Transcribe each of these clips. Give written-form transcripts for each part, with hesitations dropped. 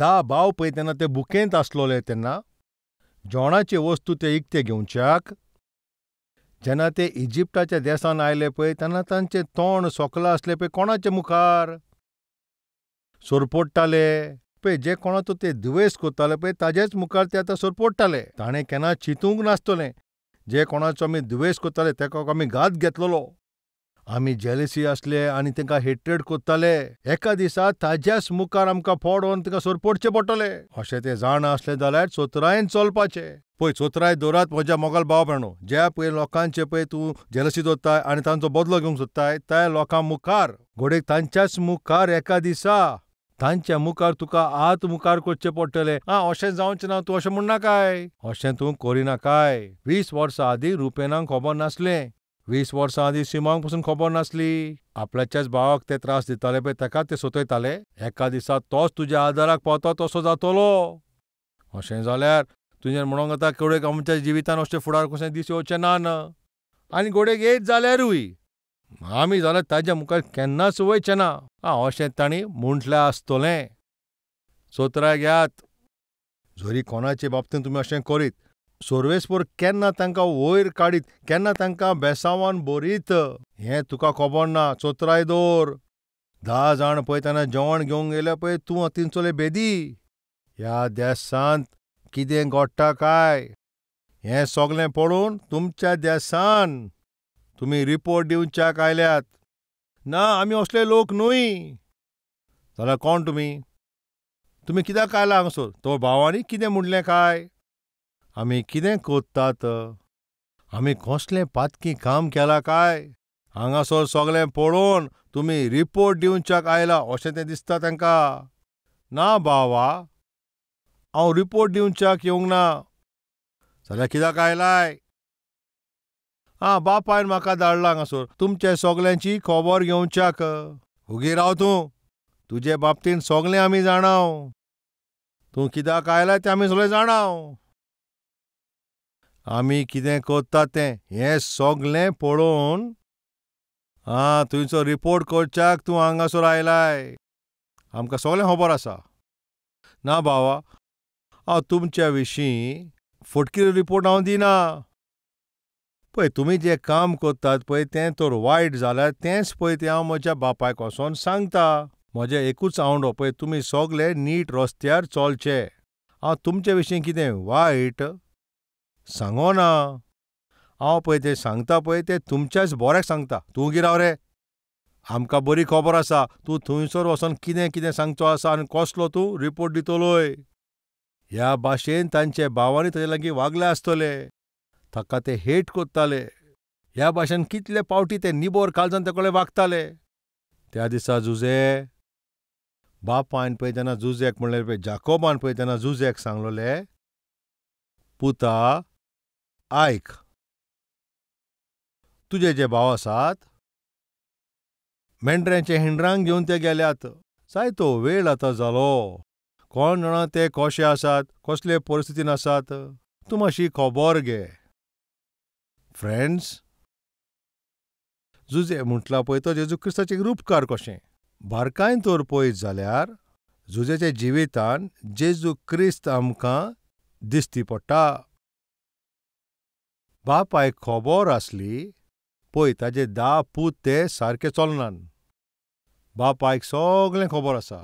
10 भाव पळय तेन्ना ते बुकेंत आसलोले तेन्ना जेवणाचे वस्तू ते इकते घेवच्याक जेन्ना ते इजिप्ताच्या देसान आयले पळय तेन्ना तांचें तोंड सोकलां आसलें पळय कोणाच्या मुखार सोरपोडटाले पळय जे कोणाचो ते दुवेस करताले पळय ताजेच मुखार ते आतां सोरपोडटाले. ताणें केन्ना चिंतूंक नासतलें जे कोणाचो आमी दुवेस करताले तेका आमी घात घेतलेलो, आमी जेलसी आसले आनी तांकां हेट्रेड करताले. एका दिसा ताज्याच मुखार आमकां फोडोन तांकां सोरपोडचें पडटलें अशें ते जाणा आसले जाल्यार चोतरायेन चलपाचें. पळय चोतराय दवरात म्हज्या मोगाल भाव भयणो, ज्या पळय लोकांचे पळय तूं जेलसी दवरताय आनी तांचो बदलो घेवंक सोदताय त्या लोकां मुखार घोडेक तांच्याच मुखार एका दिसा तांच्या मुखार तुका हात मुखार करचें पडटलें. आं अशें जावचें ना, तूं अशें म्हणनाकाय, अशें तूं करिनाकाय. 20 वर्सां आदीं रुपेनाक खबर नासलें, 20 वर्सां आदीं सिमांक पसून खबर नासली. आपल्याच्याच भावाक ते त्रास दिताले पळय ताका ते सोतयताले. एका दिसा तोच तुज्या आदाराक पावता तसो जातलो. अशें जाल्यार तुजें म्हणूंक जाता घोडेक आमच्या जिवितान अशें फुडार कशें दीस येवचें ना न, आनी घोडेक येयत जाल्यारूय आमी जाल्यार ताज्या मुखार केन्नाच वयचें ना. आं अशें तांणी म्हटलें आसतलें. चोतराय घेयात, जरी कोणाचे बाबतींत तुमी अशें करीत सोर्वेसपोर केन्ना तांकां वयर काडीत, केन्ना तांकां बेसांवान भरीत हें तुका खबर ना. चोतराय दवर. 10 जाण पळय तेन्ना जेवण घेवंक येयले पळय तूं तिनचोले बेदी. ह्या देसांत कितें घडटा काय हें सगलें पळोवन तुमच्या देसान तुमी रिपोर्ट दिवच्याक आयल्यात. ना आमी असले लोक न्हय. जाल्यार कोण तुमी? तुमी कित्याक आयला हांगासर? तो भावांनी कितें म्हणलें काय? आमी कितें करतात? आमी कसलें पातकी काम केलां काय? हांगासर सगळें पळोवन तुमी रिपोर्ट दिवच्याक आयला अशें तें दिसता तांकां. ना बावा, हांव रिपोर्ट दिवच्याक येवंक ना. जाल्यार कित्याक आयलाय? आं बापायन म्हाका धाडला हांगासर तुमचे सगल्यांची खबर घेवच्याक. उगी राव तूं, तुजे बाबतीन सगळें आमी जाणाव. तूं कित्याक आयलाय तें आमी सगळें जाणाव. आमी कितें करता तें हें सगळें पळोवन आं तुमचो रिपोर्ट करच्याक तूं हांगासर आयलाय. आमकां सगळें खबर आसा. ना बावा, हांव तुमच्या विशीं फटकिरो रिपोर्ट हांव दिना. पळय तुमी जें काम करतात पळय तें तर वायट जाल्यार तेंच पळय तें हांव म्हज्या बापायक वचोन सांगता. म्हजें एकूच आवंडो पळय तुमी सगळे नीट रस्त्यार चलचे. हांव तुमचे विशीं कितें वायट सांगना. हांव पळय तें सांगता पळय तें तुमच्याच बऱ्याक सांगता. तूं गिराव रे, आमकां बरी खबर आसा तूं थंयसर वचोन कितें कितें सांगचो आसा आनी कसलो तूं रिपोर्ट दितलोय. ह्या भाशेन तांचे भावांनी ताजे लागीं वागले आसतले, ताका ते हेट करताले. ह्या भाशेन कितले पावटी ते निबोर काळजान ते कडेन वागताले. त्या दिसा जुजे बापायन पळय तेन्ना जुजेक म्हणलें पळय, जाकोबान पळय तेन्ना जुजेक सांगलोले, पुता आयक, तुजे जे भाव आसात मेंढऱ्यांचे हिंड्रांक घेवन ते गेल्यात. जायतो वेळ आतां जालो, कोण जाणा ते कशे आसात, कसले परिस्थितीन आसात, तूं मातशी खबर घे. फ्रेंड्स, जुजे म्हटला पळय तो जेजू क्रिस्ताचें एक रुपकार कशें. बारकायन तर पळयत जाल्यार जुजेच्या जिवितान जेजू क्रिस्त आमकां दिश्टी पडटा. बापायक खबर आसली पळय ताजे 10 पूत ते सारके चलनात. बापायक सगळें खबर आसा.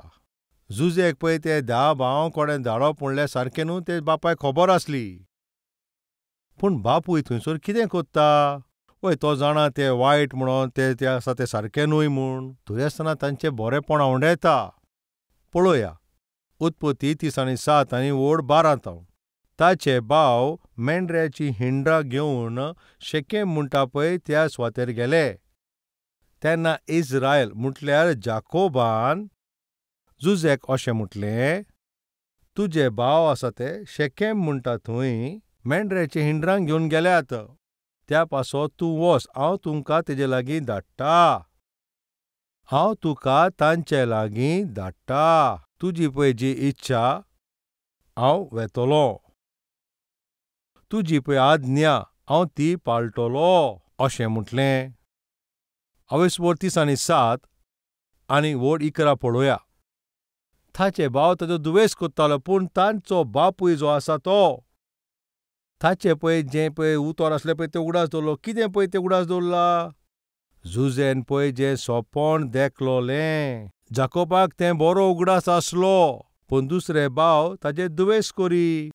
जुजेक पळय ते 10 भावां कडेन धाडप म्हणल्यार सारकें न्हू तें बापायक खबर आसली. पूण बापूय थंयसर कितें करता? वय तो जाणा ते वायट म्हणून, ते ते आसा ते सारकें न्हय म्हूण, तरी आसतना तांचें बरेंपण आवडयता. पळोवया उत्पत्ती 37 आनी ओड 12. ताचे भाव मेंढऱ्याची हिंड्रां घेवन शेकेम म्हणटा पळय त्या सुवातेर गेले. तेन्ना इस्रायल म्हटल्यार जाकोबान जुजेक अशें म्हटलें, तुजे भाव आसा ते शेकेम म्हणटा थंय मेंढऱ्याची हिंड्रां घेवन गेल्यात, त्या पासो तूं वच, हांव तुमकां तेजे लागीं धाडटा, हांव तुका तांचे लागीं धाडटा, तुजी पळय जी इच्छा हांव वेतलो, तुजी पळय आज्ञा हांव ती पाळटलो, अशें म्हटलें. हांवें 37 आनी 11 पळोवया. ताचे भाव ताजो दुवेस कोत्तालो, पूण तांचो बापूय जो आसा तो ताचे पळय जें पळय उतर आसलें पळय तें उगडास दवरलो. कितें पळय तें उगडास दवरला? जुझेन पळय जें सोंपण देखलोलें. जाकोबाक तें बरो उगडास आसलो, पूण दुसरे भाव ताजे दुवेस करी.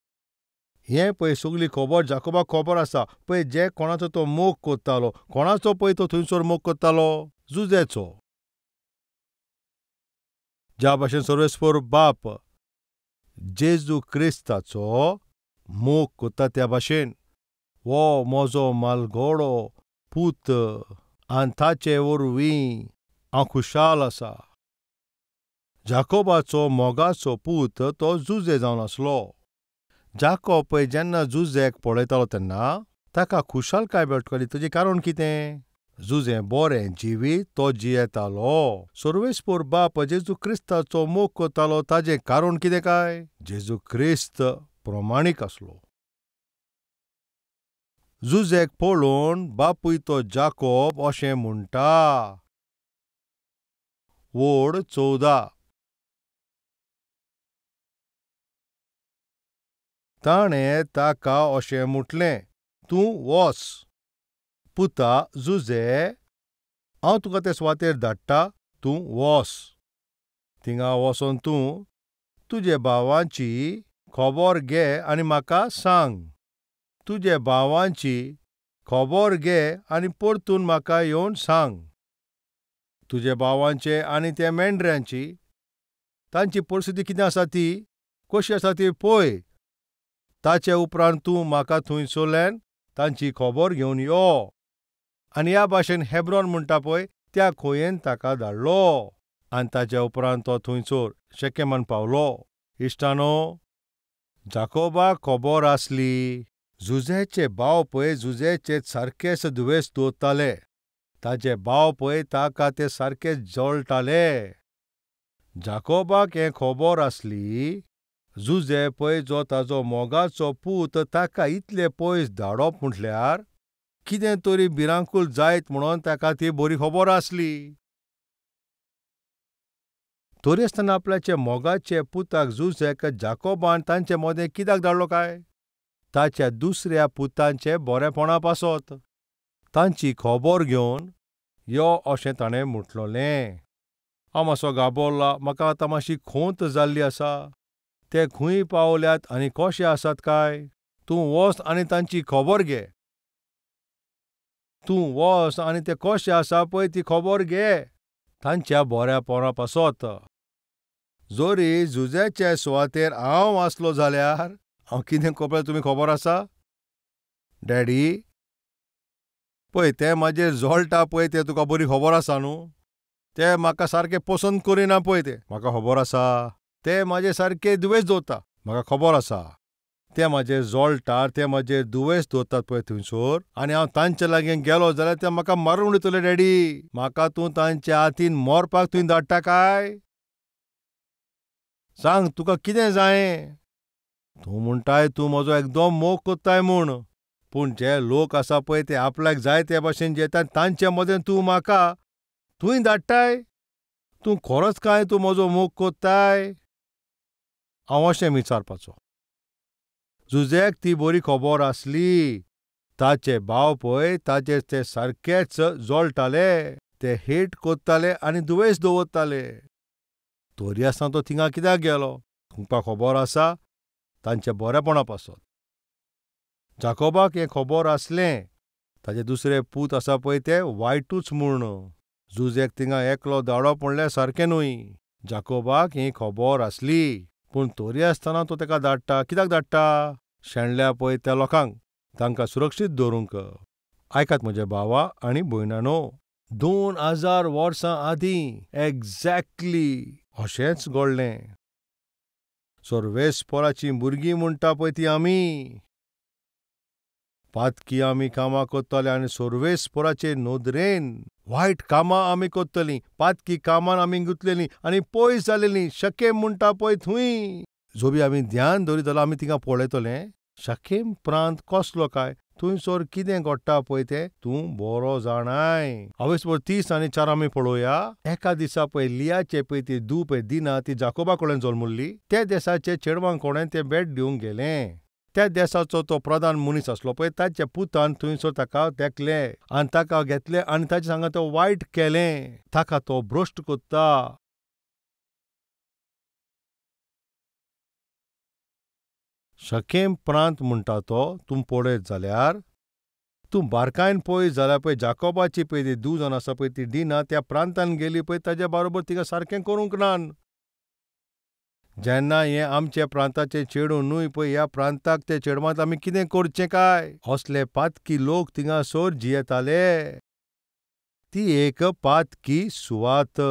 हें पळय सगली खबर जाकोबाक खबर आसा. पळय जे कोणाचो तो मोग कोत्तालो, कोणाचो पळय तो थंयसर मोग कोत्तालो? जुझेचो. ज्या भाशेन सर्वेस्पर बाप जेजू क्रिस्ताचो मोग कोत्ता त्या भाशेन हो म्हजो मालगोडो पूत आनी ताचे वरवीं हांव खुशाल आसा. जाकोबाचो मोगाचो पूत तो जुझे जावन आसलो. जाकोब पळय जेन्ना जुझेक पळयतालो तेन्ना ताका खुशालकाय मेळटाली. तुजें कारण कितें? जुझे बरें जिवीत तो जियेतालो. सर्वेस्पर बाप जेजू क्रिस्ताचो मोग कोत्तालो. ताजें कारण कितें काय? जेजू क्रिस्त प्रमाणीक आसलो. जुझेक पळोवन बापूय तो जाकोब अशें म्हणटा. वड 14. ताणें ताका अशें म्हटलें, तूं वच पुता जुझे, हांव तुका ते सुवातेर धाडटा, तूं वच. थिंगा वचोन तूं तुजे भावांची खबर घे आनी म्हाका सांग. तुजे भावांची खबर घे आनी परतून म्हाका येवन सांग. तुजे भावांचे आनी त्या मेंढऱ्यांची तांची परिस्थिती कितें आसा ती कशी आसा ती पळय. ताचे उपरांत तूं म्हाका थंयसरल्यान तांची खबर घेवन यो. आनी ह्या भाशेन हेब्रॉन म्हणटा पळय त्या खोयेन ताका धाडलो. आनी ताच्या उपरांत तो थंयसर शेकेमान पावलो. इश्टानो, जाकोबाक खबर आसली जुझेचे भाव पळय जुझेचे सारकेच दुवेस दवरताले. ताजे भाव पळय ताका ते सारके जळटाले. जाकोबाक हें खबर आसली जुझे पळय जो ताजो मोगाचो पूत ताका इतले पयस धाडप म्हटल्यार कितें तरी भिरांकूळ जायत म्हणून ताका ती बरी खबर आसली. तरी आसतना आपल्याचे मोगाचे पुताक जुझेक जाकोबान तांचे मदें कित्याक धाडलो काय? ताच्या दुसऱ्या पुतांचे बरेपणा पासत तांची खबर घेवन यो अशें ताणें म्हटलोलें. हांव मातसो गाबोरला, म्हाका आतां मातशी खोंत जाल्ली आसा. ते खंय पावल्यात आनी कशे आसात काय? तूं वच आनी तांची खबर घे. तूं वच आनी ते कशे आसा पळय ती खबर घे तांच्या बऱ्यापणा पासत. जरी जुझ्याचे सुवातेर हांव आसलो जाल्यार हांव कितें करपाचें तुमी खबर आसा? डॅडी पळय तें म्हाजेर जळटा पळय तें तुका बरी खबर आसा न्हू. तें म्हाका सारकें पसंत करिना पळय तें म्हाका खबर आसा. ते म्हाजे सारके दुवेस दवरता म्हाका खबर आसा. ते म्हाजेर जळटा, ते म्हाजेर दुवेस दवरतात पळय थंयसर, आनी हांव तांचे लागीं गेलो जाल्यार ते म्हाका मारून उडयतले. डॅडी म्हाका तूं तांच्या हातीन मरपाक तुवें धाडटा काय? सांग तुका कितें जायें? तूं म्हणटाय तूं म्हजो एकदम मोग कोत्ताय म्हूण, पूण जे लोक आसा पळय ते आपल्याक जाय ते भाशेन जेतात तांचे मदें तूं म्हाका तुवें धाडटाय? तूं खरोच काय तूं म्हजो मोग कोत्ताय? हांव अशें विचारपाचो. जुझेक ती बरी खबर आसली. ताचे भाव पळय ताचेर ते सारकेच जळटाले, ते हेट कोत्ताले आनी दुवेस दवरताले. तरी आसतना तो थिंगा कित्याक गेलो? तुमकां खबर आसा तांच्या बरेपणा पासत. जाकोबाक हें खबर आसलें ताजे दुसरे पूत आसा पळय ते वायटूच म्हूण. जुझेक थिंगा एकलो धाडप म्हणल्यार सारकें न्हय. जाकोबाक ही खबर आसली, पूण तरी आसतना तो ताका धाडटा. कित्याक धाडटा? शेणल्या पळय त्या लोकांक, तांकां सुरक्षीत दवरूंक. आयकात म्हज्या भावा आनी भयणानो, 2000 वर्सां आदीं एग्जॅक्टली अशेंच घडलें. सर्वेस्पराचीं भुरगीं म्हणटा पळय ती आमी पातकी आमी कामां करतले आनी सर्वेस्पराचे नदरेन वायट कामां आमी करतलीं. पातकी कामान आमी गुंतलेलीं आनी पयस जालेलीं. शकेम म्हणटा पळय थंय जोबी आमी ध्यान दवरीत जाल्यार आमी थिंगा पळयतले शकेम प्रांत कसलो काय? थंयसर कितें घडटा पळय तें तूं बरो जाणाय. हांवें 30 आनी 4 आमी पळोवया. एका दिसा पळय लियाचे पळय ती धूव पळय दिना ती जाकोबा कडेन जल्मुल्ली. त्या देसाचे चेडवां कडेन तें भेट दिवंक गेलें. त्या देसाचो तो प्रधान मनीस आसलो पळय ताच्या पुतान थंयसर ताका तेकलें आनी ताका घेतलें आनी ताचे सांगा तो वायट केलें. ताका तो भ्रश्ट कोत्ता. शकेम प्रांत म्हणटा तो तूं पळयत जाल्यार तूं बारकायन पळयत जाल्यार पळय जाकोबाची पळय ती धूव जावन आसा पळय ती डिना त्या प्रांतान गेली पळय ताज्या बरोबर तिका सारकें करूंक नान. जेन्ना हें आमच्या प्रांताचें चेडूं न्हय पळय ह्या प्रांताक ते चेडवांत आमी कितें करचें काय? असले पातकी लोक थिंगासर जियेताले. ती एक पातकी सुवात.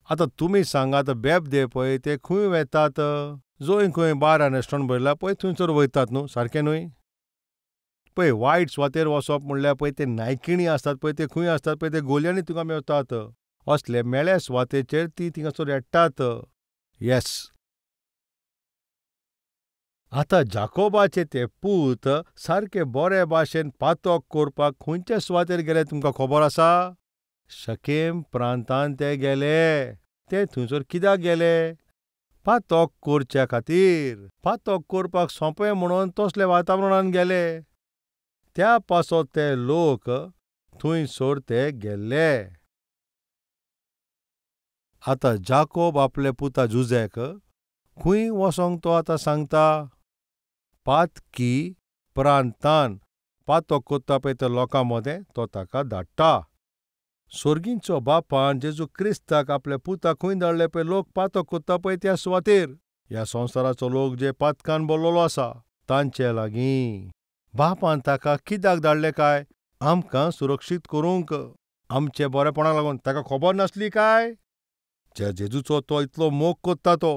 आतां तुमी सांगात बेबदे पळय ते खंय वेतात? जंय खंय बार आनी रेस्टॉरंट भरला पळय थंयसर वयतात न्हू, सारकें न्हय? पळय वायट सुवातेर वचप म्हणल्यार पळय ते नायकिणी आसतात पळय ते खंय आसतात पळय ते गोलयांनी तुका मेवतात. असले मेळ्या सुवातेचेर ती थिंगासर रेडटात. येस. आतां जाकोबाचे ते पूत सारके बरे भाशेन पातक करपाक खंयचे सुवातेर गेले तुमकां खबर आसा? शकेम प्रांतान ते गेले. ते थंयसर कित्याक गेले? पातक करच्या खातीर. पातक करपाक सोंपें म्हणून तसले वातावरणान गेले. त्या पासत ते लोक थंयसर ते गेल्ले. आतां जाकोब आपले पुता जुझेक खंय वचोंक तो आतां सांगता? पातकी प्रांतान पातक कोत्ता पळय त्या लोकां मदें तो ताका धाडटा. सोर्गींचो बापान जेजू क्रिस्ताक आपल्या पुताक खंय धाडले पळय लोक पातक कोत्ता पळय त्या सुवातेर. ह्या संवसाराचो लोक जे पातकान भरलेलो आसा तांचे लागीं. बापान ताका कित्याक धाडले काय? आमकां सुरक्षीत करूंक. आमचे बरेपणाक लागून. ताका खबर नासली काय? ज्या जेजूचो तो इतलो मोग कोत्ता तो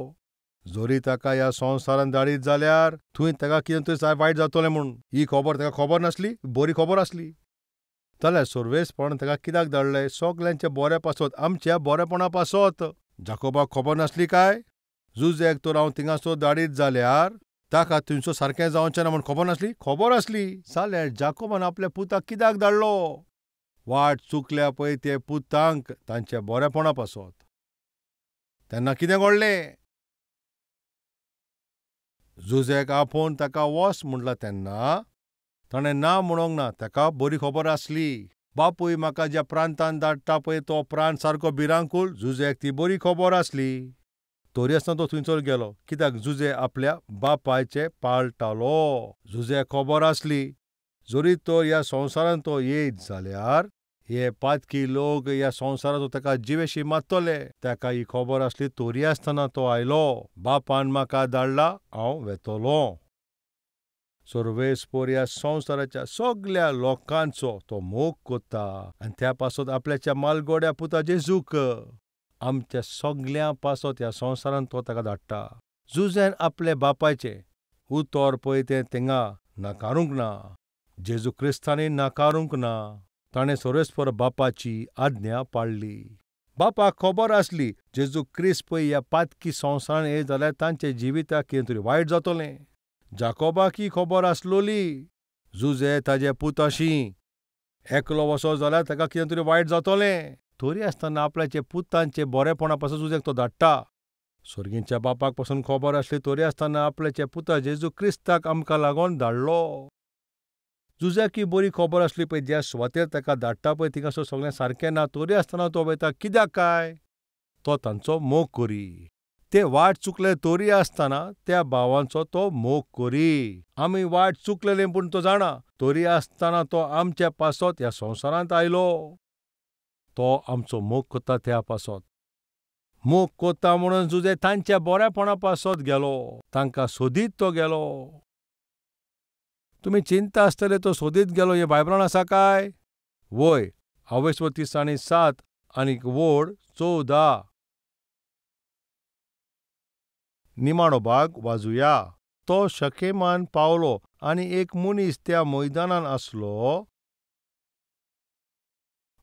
जरी ताका ह्या संवसारान धाडीत जाल्यार थंय ताका कितें तरी वायट जातलें म्हूण ही खबर ताका खबर नासली? बरी खबर आसली. जाल्यार सर्वेस्परान ताका कित्याक धाडलें? सगल्यांच्या बऱ्या पासत, आमच्या बरेपणा पासत. जाकोबाक खबर नासली काय? जुझेक तर हांव थिंगासर धाडीत जाल्यार ताका थंयसर सारकें जावचें ना म्हूण खबर नासली? खबर आसली. जाल्यार जाकोबान आपल्या पुताक कित्याक धाडलो? वाट चुकल्या पळय ते पुतांक तांच्या बरेपणा पासत. तेन्ना कितें घडलें? जुझेक आपोवन ताका वच म्हणलां तेन्ना ताणें ना म्हणूंक ना. ताका बरी खबर आसली. बापूय म्हाका ज्या प्रांतान धाडटा पळय तो प्रांत सारको भिरांकूळ. जुझेक ती बरी खबर आसली. तरी आसतना तो थंयसर गेलो. कित्याक? जुझे आपल्या बापायचें पाळटालो. जुझेक खबर आसली जरी तर ह्या संवसारान तो येयत जाल्यार हे पातकी लोक ह्या संवसाराचो ताका जिवेशी मारतले. ताका ही खबर आसली तरी आसतना तो आयलो. बापान म्हाका धाडला, हांव वेतलो. सर्वेस्पर ह्या संवसाराच्या सगल्या लोकांचो तो मोग कोत्ता आनी त्या पासत आपल्याच्या मालगोड्या पुता जेजूक आमच्या सगल्यां पासत ह्या संवसारान तो ताका धाडटा. जुझेन आपले बापायचें उतर पळय तें थिंगा नाकारूंक ना. जेजू क्रिस्तांनी नाकारूंक ना. ताणें सर्वेस्पर बापाची आज्ञा पाळ्ळी. बापाक खबर आसली जेजू क्रिस्त पळय ह्या पातकी संवसारान येयत जाल्यार तांच्या जिविताक कितें तरी वायट जातलें. जाकोबाक ही खबर आसलोली. जुझे ताजे पुताशी एकलो वचत जाल्यार ताका कितें तरी वायट जातलें. तरी आसतना आपल्याचे पुतांचे बरेपणा पासून जुझेक तो धाडटा. सोर्गींच्या बापाक पासून खबर आसली तरी आसतना आपल्याच्या पुता जेजू क्रिस्ताक आमकां लागून धाडलो. जुझ्याक ही बरी खबर आसली पळय ज्या सुवातेर ताका धाडटा पळय थिंगासर सगळें सारकें ना तरी आसतना तो वयता. कित्याक काय? तो तांचो मोग करी. ते वाट चुकले तरी आसतना त्या भावांचो तो मोग करी. आमी वाट चुकलेले पूण तो जाणा तरी आसतना तो आमच्या पासत ह्या संवसारांत आयलो. तो आमचो मोग कोत्ता त्या पासत. मोग कोत्ता म्हणून जुझे तांच्या बरेपणा पासत गेलो. तांकां सोदीत तो गेलो. तुमी चिंता आसतले तो सोदीत गेलो हें बायबलान आसा काय? वय. आवयस 37 आनी 14. निमाणो भाग वाजुया. तो शकेमान पावलो आनी एक मनीस त्या मैदानान आसलो.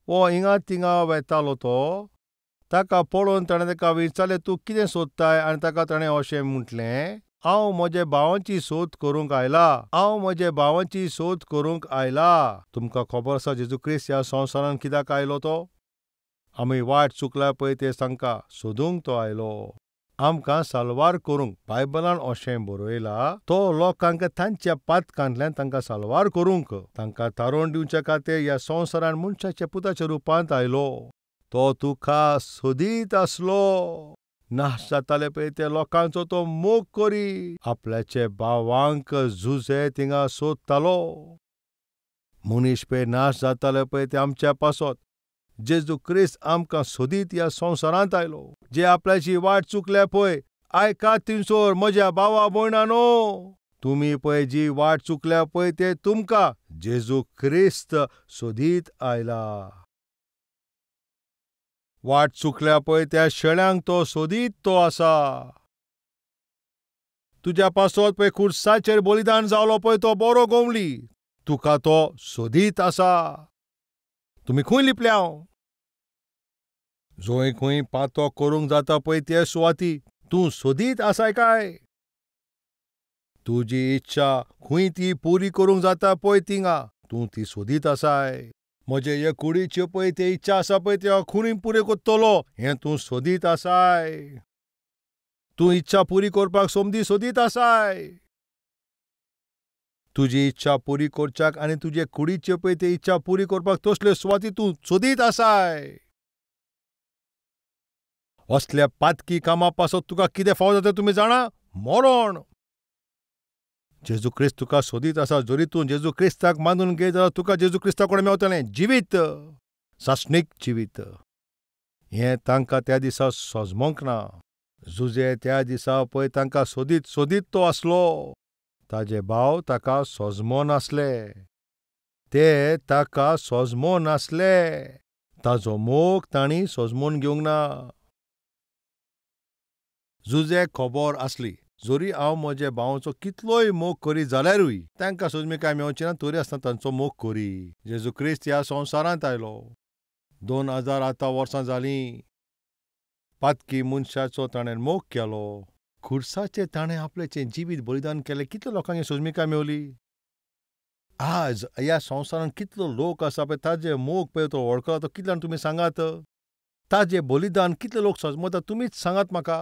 वो हिंगा थिंगा वेतालो तो. ताका पळोवन ताणें ताका विचारलें, तूं कितें सोदताय? आनी ताका ताणें अशें म्हटलें, हांव म्हजे भावांची सोद करूंक आयला, हांव म्हजे भावांची सोद करूंक आयला. तुमकां खबर आसा जेजू क्रिस्त ह्या संवसारान कित्याक आयलो तो? आमी वाट चुकल्या पळय ते तांकां सोदूंक तो आयलो, आमकां साल्वार करूंक. बायबलान अशें बरयलां, तो लोकांक तांच्या पातकांतल्यान तांकां साल्वार करूंक, तांकां तारोण दिवच्या खातीर ह्या संवसारान मनशाच्या पुताच्या रुपांत आयलो. तो तुका सोदीत आसलो. नाश जाताले पळय ते लोकांचो तो मोग करी आपल्याचे भावांक जुझे थिंगा सोदतालो. मनीस पळय नाश जाताले पळय ते आमच्या पासत जेजू क्रिस्त आमकां सोदीत ह्या संवसारांत आयलो. जे आपल्याची वाट चुकल्या पळय, आयकात थिंगसर म्हज्या भावा भयणांनो, तुमी पळय जी वाट चुकल्या पळय ते तुमकां जेजू क्रिस्त सोदीत आयला. वाट चुकल्या पळय त्या शेळ्यांक तो सोदीत तो आसा. तुज्या पासत पळय खुर्साचेर बलिदान जालो पळय तो बरो गोमली, तुका तो सोदीत आसा. तुमी खंय लिपल्या? जंय खंय पातो करूंक जाता पळय ते सुवाती तूं सोदीत आसाय काय? तुजी इच्छा खंय ती पुरी करूंक जाता पळय थिंगा तूं ती सोदीत आसाय. म्हजे हे कुडीच्यो पळय ते इच्छा आसा पळय ते हांव खुणी पुरी करतलो हें तूं सोदीत आसाय. तूं इच्छा पुरी करपाक समदी सोदीत आसाय. तुजी इच्छा पुरी करच्याक आनी तुजे कुडीच्यो पळय ते इच्छा पुरी करपाक तसल्यो सुवाती तूं सोदीत आसाय. असल्या पातकी कामां पासत तुका कितें फावो जाता तुमी जाणा? मरण. जेजू क्रिस्त तुका सोदीत आसा. जरी तूं जेजू क्रिस्ताक मानून घे जाल्यार तुका जेजू क्रिस्ता कडेन मेवतलें जिवीत, सासणीक जिवीत. हें तांकां त्या दिसा सोजमोंक ना. जुझे त्या दिसा पळय तांकां सोदीत सोदीत तो आसलो. ताजे भाव ताका सोजमो नासले, ते ताका सोजमो नासले. ताजो मोग तांणी सोजमोन घेवंक ना. जुझे खबर आसली, जरी हांव म्हजे भावांचो कितलोय मोग करी जाल्यारूय तांकां सोजमिकाय मेवची ना, तरी आसतना तांचो मोग करी. जेजू क्रिस्त ह्या संवसारांत आयलो. 2000 आतां वर्सां जालीं. पातकी मनशाचो ताणें मोग केलो. खुर्साचेर ताणें आपल्याचें जिवीत बलिदान केलें. कितल्या लोकांक सोजमिकाय मेवली? आज ह्या संवसारांत कितलो लोक आसा पळय ताजे मोग पळय तो वळखला तो कितल्यान तुमी सांगात? ताजें बलिदान कितले लोक सोजमता तुमीच सांगात म्हाका.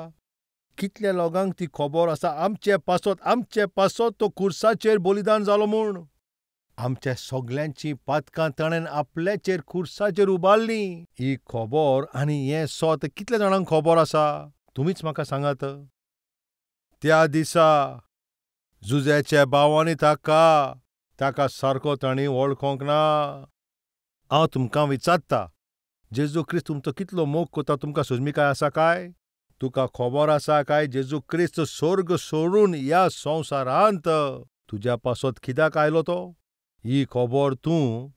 कितल्या लोकांक ती खबर आसा आमचे पासत, आमचे पासत तो खुर्साचेर बलिदान जालो म्हूण? आमच्या सगल्यांचीं पातकां ताणें आपल्याचेर खुर्साचेर उबारलीं. ही खबर आनी हें सत कितल्या जाणांक खबर आसा तुमीच म्हाका सांगात. त्या दिसा जुझ्याच्या भावांनी ताका ताका सारको तांणी वळखोंक ना. हांव तुमकां विचारता, जेजू क्रिस्त तुमचो कितलो मोग करता तुमकां सोजमिकाय आसा काय? तुका खबर आसा काय जेजू क्रिस्त स्वर्ग सोडून ह्या संवसारांत तुज्या पासत कित्याक आयलो तो? ही खबर तूं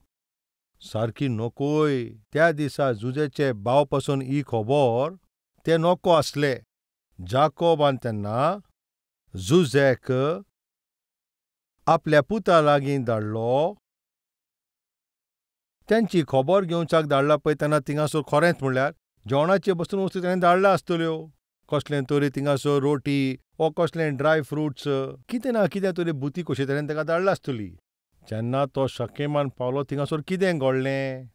सारकी नकोय. त्या दिसा जुझ्याचे भाव पासून ही खबर ते नको आसले. जाकोबान तेन्ना जुझेक आपल्या पुता लागीं धाडलो. तेंची खबर घेवच्याक धाडला पळय तेन्ना थिंगासर खरेंच म्हणल्यार जेवणाचे बसून वस्तू ताणें धाडल्या आसतल्यो. कसलें तरी थिंगासर रोटी वो कसलें ड्राय फ्रुट्स कितें ना कितें तरी बुती कशी ताणें ताका धाडल्या आसतली. जेन्ना तो शकेमान पावलो थिंगासर कितें घडलें?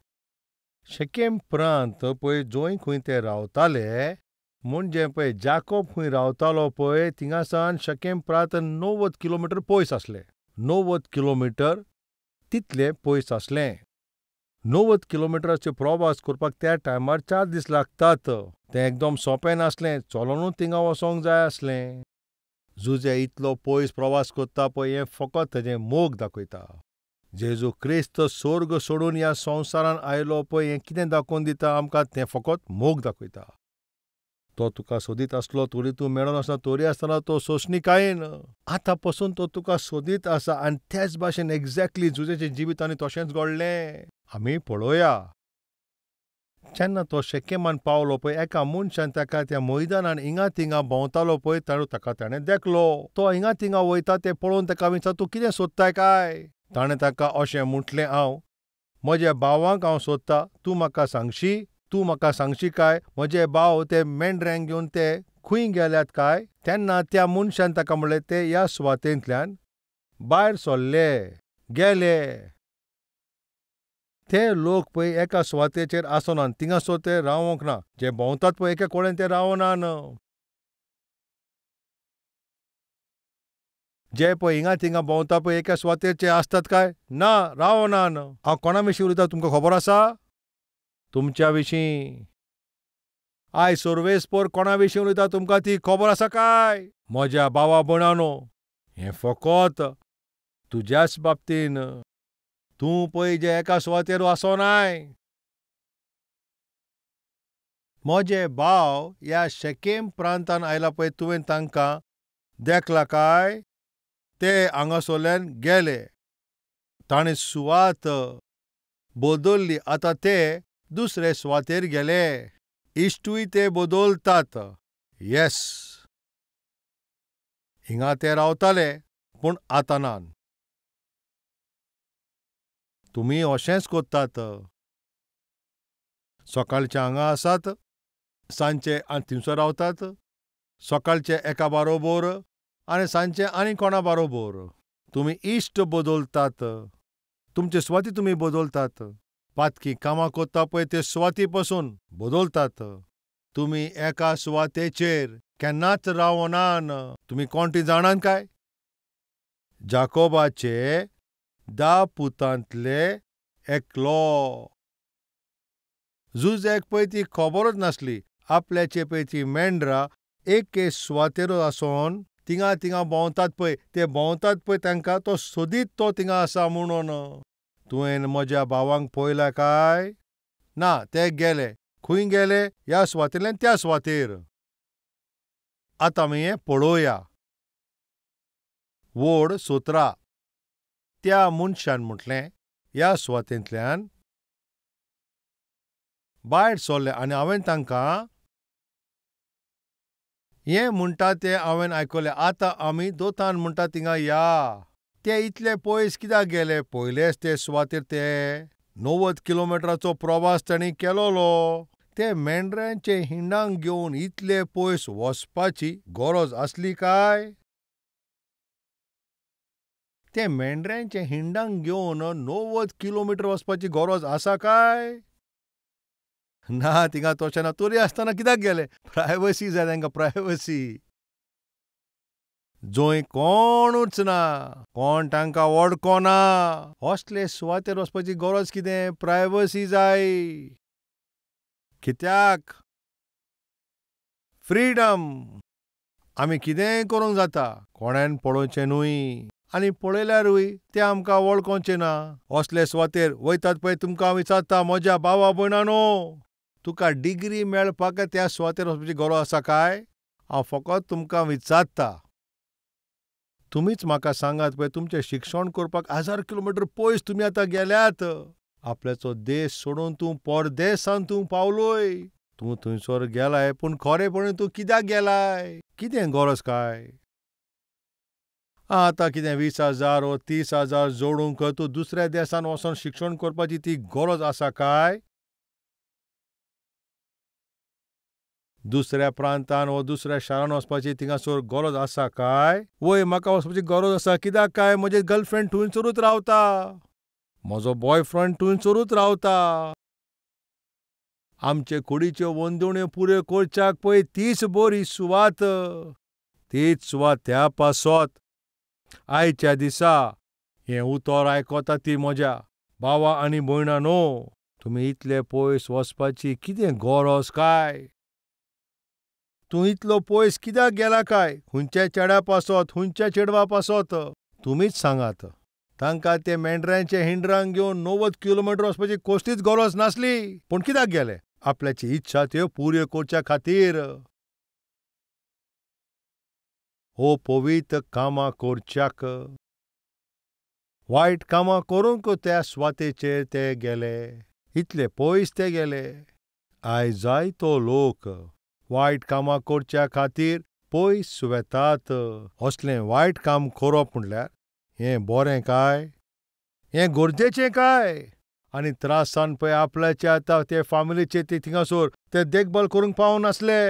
शकेम प्रांत पळय जंय खंय ते रावताले, म्हणजे पळय जाकोब खंय रावतालो पळय थिंगासान शकेम प्रांत 90 किलोमिटर पयस आसलें. 90 किलोमिटर तितलें पयस आसलें. 90 किलोमिटराचो प्रवास करपाक त्या टायमार 4 दीस लागतात. तें एकदम सोंपें नासलें, चलोनूच थिंगा वचोंक जाय आसलें. जुझे इतलो पयस प्रवास करता पळय हें फकत ताजें मोग दाखयता. जेजू क्रिस्त स्वर्ग सोडून ह्या संवसारान आयलो पळय हें कितें दाखोवन दिता आमकां? तें फकत मोग दाखयता. तो तुका सोदीत आसलो तरी तूं मेळनासलो तरी आसतना तो सोंसणीकायेन आतां पसून तो तुका सोदीत आसा. आनी त्याच भाशेन एग्जॅक्टली जुझ्याच्या जिवितांनी तशेंच घडलें. आमी पळोवया. जेन्ना तो शकेमान पावलो पळय एका मनशान ताका त्या मैदानान हिंगा थिंगा भोंवतालो पळय ताका ताणें देखलो. तो हिंगा थिंगा वयता तें पळोवन ताका विचार, तूं कितें सोदताय काय? ताणें ताका अशें म्हटलें, हांव म्हज्या भावांक हांव सोदता, तूं म्हाका सांगशी? तूं म्हाका सांगशी काय म्हजे भाव ते मेंढऱ्यांक घेवन ते खंय गेल्यात काय? तेन्ना त्या मनशान ताका म्हणलें, ते ह्या सुवातेंतल्यान भायर सरले, गेले. ते लोक पळय एका सुवातेचेर आसनात, थिंगासर ते रावोंक ना. जे भोंवतात पळय एके कडेन ते रावनात. जे पळय हिंगा थिंगा भोंवता पळय एका सुवातेचेर आसतात काय? ना, रावनात. हांव कोणा विशीं उलयता तुमकां खबर आसा? तुमच्या विशीं. आयज सर्वेस्पर कोणा विशीं उलयता तुमकां ती खबर आसा काय? म्हज्या भावा भयणांनो, हें फकत तुज्याच बाबतीन. तूं पळय जे एका सुवातेर आसोनाय. म्हजे भाव ह्या शेकेम प्रांतान आयला पळय, तुवें तांकां देखला काय? ते हांगासरल्यान गेले, ताणें सुवात बदल्ली, आतां ते दुसरे सुवातेर गेले. इश्टूय ते बदलतात. येस, हिंगा ते रावताले पूण आतां ना. तुमी अशेंच करतात. सकाळचे हांगा आसात, सांजचे आनी थंयसर रावतात. सकाळचे एका बारोबर आनी सांजचे आनी कोणा बारोबर. तुमी इश्ट बदलतात, तुमचे सुवाती तुमी बदलतात. पातकी कामां करता पळय ते सुवाती पसून बदलतात. तुमी एका सुवातेचेर केन्नाच रावनात. तुमी कोण ती जाणात काय? जाकोबाचे 10 पुतांतले एकलो. जुझेक पळय ती खबरूच नासली. आपल्याचे पळय ती मेंढरां एके सुवातेर आसून थिंगा थिंगा भोंवतात पळय, ते भोंवतात पळय तांकां तो सोदीत तो थिंगा आसा म्हणून. तुवें म्हज्या भावांक पळयला काय? ना, ते गेले. खंय गेले? ह्या सुवातेंतल्यान त्या सुवातेर. आतां आमी हें पळोवया. वड 17. त्या मनशान म्हटलें, ह्या सुवातेंतल्यान भायर सरले आनी हांवें तांकां हें म्हणटा तें हांवें आयकलें. आतां आमी दोतान म्हणटा थिंगा या. ते इतले पयस कित्याक गेले? पयलेच ते सुवातेर ते 90 किलोमिटराचो प्रवास तांणी केलोलो. ते मेंढरांचे हिंडांक घेवन इतले पयस वचपाची गरज आसली काय? ते मेंढरांचे हिंडांक घेवन 90 किलोमिटर वचपाची गरज आसा काय? ना, थिंगा तशें ना. तरी आसतना कित्याक गेले? प्रायवसी जाय तांकां, प्रायवसी. जंय कोणूच ना, कोण तांकां वळखना, असले सुवातेर वचपाची गरज कितें? प्रायवसी जाय. कित्याक? फ्रीडम. आमी कितेंय करूंक जाता, कोणेन पळोवचें न्हय, आनी पळयल्यारूय ते आमकां वळखोवचें ना. असले सुवातेर वयतात पळय तुमकां विचारता, म्हज्या भावा भयणांनो, तुका डिग्री मेळपाक त्या सुवातेर वचपाची गरज आसा काय? हांव फकत तुमकां विचारता. तुमीच म्हाका सांगात पळय, तुमचें शिक्षण करपाक 1000 किलोमिटर पयस तुमी आतां गेल्यात. आपल्याचो देश सोडून तूं परदेसान तूं पावलोय. तूं थंयसर गेलाय, पूण खरेपणी तूं कित्याक गेलाय? कितें गरज काय? आतां कितें 20,000 वो 30,000 जोडूंक तूं दुसऱ्या देसान वचोन शिक्षण करपाची ती गरज आसा काय? दुसऱ्या प्रांतान वो दुसऱ्या शारान वचपाची थिंगासर गरज आसा काय? वय, म्हाका वचपाची गरज आसा. कित्याक काय? म्हजें गर्लफ्रेंड थंयसरूच रावता, म्हजो बॉयफ्रेंड थंयसरूच रावता. आमचे कुडीच्यो वंदोण्यो पुऱ्यो करच्याक पळय तीच बरी सुवात, तीच सुवात. त्या पासत आयच्या दिसा हें उतर आयकता ती म्हज्या भावा आनी भयणांनो, तुमी इतले पयस वचपाची कितें गरज काय? तूं इतलो पयस कित्याक गेला काय? खंयच्या चेड्या पासत, खंयच्या चेडवा पासत? तुमीच सांगात. तांकां ते मेंढरांचे हिंडरांक घेवन 90 किलोमिटर वचपाची कसलीच गरज नासली, पूण कित्याक गेले? आपल्याची इच्छा त्यो पुऱ्यो करच्या खातीर. हो पवित्र कामां करच्याक, वायट कामां करूंक त्या सुवातेचेर ते गेले, इतले पयस ते गेले. आयज जायतो लोक वायट कामां करच्या खातीर पयस वेतात. असलें वायट काम करप म्हणल्यार हें बरें काय? हें गरजेचें काय? आनी त्रासान पळय आपल्याचे आतां ते फामिलीचे ते थिंगासर ते देखभाल करूंक पावनासले.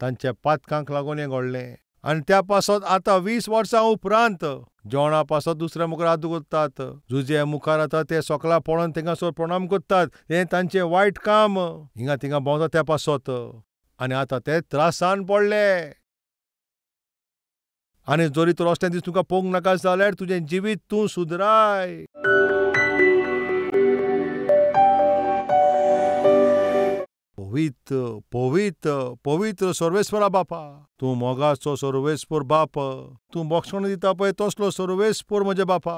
तांच्या पातकांक लागून हें घडलें. आनी त्या पासत आतां 20 वर्सां उपरांत जेवणा पासत दुसऱ्या मुखार हात दवरतात. जुजे मुखार आतां ते सोकला पळोवन थिंगासर प्रणाम करतात. हें तांचें वायट काम. हिंगा थिंगा भोंवता त्या पासत. आनी आतां ते त्रासान पडले. आनी जरी तर असलें दीस तुका पळोवंक नाका जाल्यार तुजें जिवीत तूं सुदराय. पवित्र पवित्र पवित्र सर्वेस्परा बापा, तूं मोगाचो सर्वेस्पर बाप, तूं बक्षण दिता पळय तसलो सर्वेस्पर म्हज्या बापा.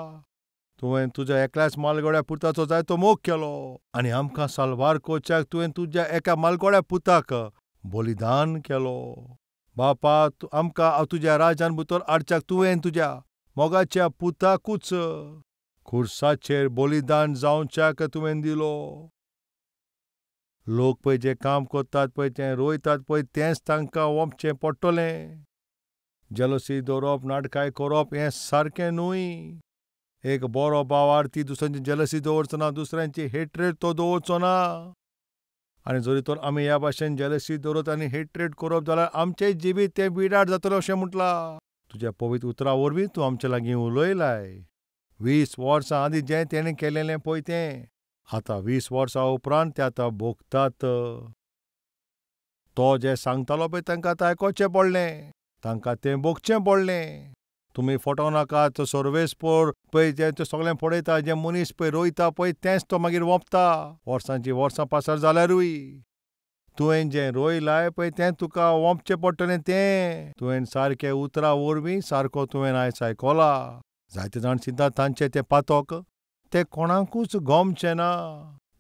तुवें तुज्या एकल्याच मालगोड्या पुताचो जायतो मोग केलो आनी आमकां साल्वार करच्याक तुवें तुज्या एका मालगोड्या पुताक बलिदान केलो. बापा, आमकां तुज्या राजान भितर हाडच्याक तुवें तुज्या मोगाच्या पुताकूच खुर्साचेर बलिदान जावच्याक तुवें दिलो. लोक पळय जें काम करतात पळय, तें रोयतात पळय, तेंच तांकां वोमचें पडटलें. जेलसी दवरप, नाटकाय करप हें सारकें न्हय. एक बरो भावार्थी दुसऱ्यांची जेलसी दवरचो ना, दुसऱ्यांची हेट्रेड तो दवरचो ना. आनी जरी तर आमी ह्या भाशेन जेलसी दवरत आनी हेट्रेड करप जाल्यार आमचें जिवीत तें विराट जातलें अशें म्हटलां. तुज्या पवित्र उतरा वरवीं तूं आमचे लागीं उलयलाय. 20 वर्सां आदीं जें तेणें केलेलें पळय तें आतां 20 वर्सां उपरांत ते आतां भोगतात. तो जें सांगतालो पळय तांकां आतां आयकोचें पडलें, तांकां तें भोगचें पडलें. तुमी फटोवं नाकात. सर्वेस्पर पळय जें तें सगळें पळयता, जें मनीस पळय रोयता पळय तेंच तो मागीर वोंपता. वर्सांचीं वर्सां पासार जाल्यारूय तुवें जें रोयलाय पळय तें तुका वोंपचें पडटलें. तें तुवें सारकें उतरां वरवीं सारको तुवें आयज आयकोला. जायते जाण चिंतात तांचें तें पातक तें कोणाकूच गोमचें ना.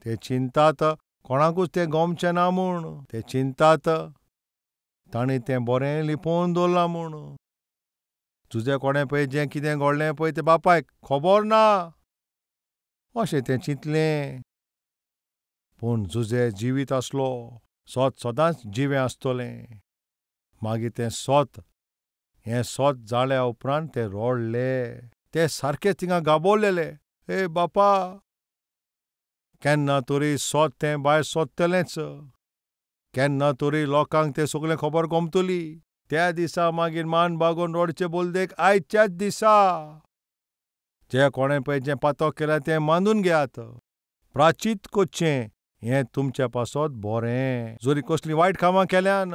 ते चिंतात कोणाकूच तें गोमचें ना म्हूण. ते चिंतात तांणी तें बरें लिपोवन दवरलां म्हूण. तुजें कोणें पळय जें कितें घडलें पळय तें बापायक खबर ना अशें तें चिंतलें. पूण जुजे जिवीत आसलो, सोत सदांच जिवें आसतलें. मागीर तें सोत, हें सोत जाल्या उपरांत ते रडले. ते सारके थिंगा गाबोवलेले, ए बापा, केन्ना तरी सोत तें भायर सोदतलेंच, केन्ना तरी लोकांक तें सगळें खबर गोमतली. त्या दिसा मागीर मान बागोवन रडचें बोलदेक आयच्याच दिसा जे कोणें पळय जें पातक केलां तें मानून घेयात. प्राचीत करचें हें तुमच्या पासत बरें. जरी कसलीं वायट कामां केल्यान,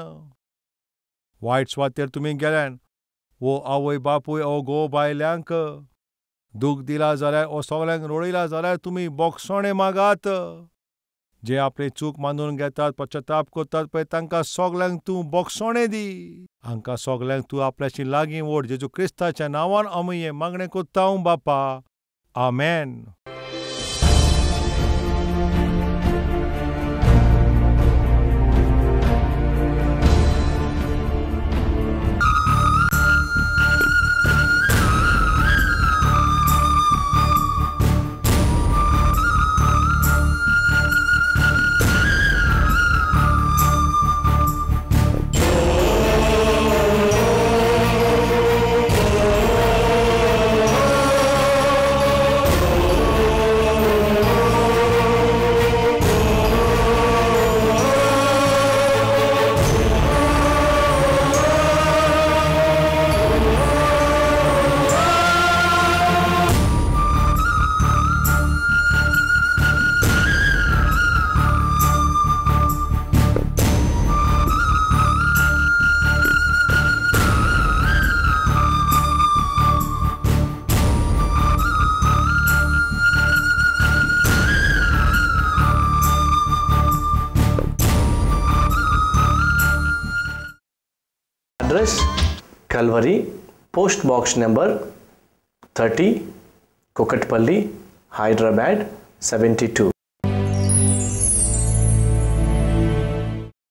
वायट सुवातेर तुमी गेल्यान, वो आवय बापूय वो घोव बायल्यांक दूख दिला जाल्यार, वो सगळ्यांक रडयला जाल्यार तुमी बोगसणें मागात. जे आपली चूक मानून घेतात, पश्चाताप करतात पळय तांकां सगळ्यांक तूं बोगसणें दी. हांकां सगळ्यांक तूं आपल्याशी लागीं ओड. जेजू क्रिस्ताच्या नांवान आमी हें मागणें करता बापा, आमेन. Address: Calvary, Post Box number 30, Kukatpally, Hyderabad 72.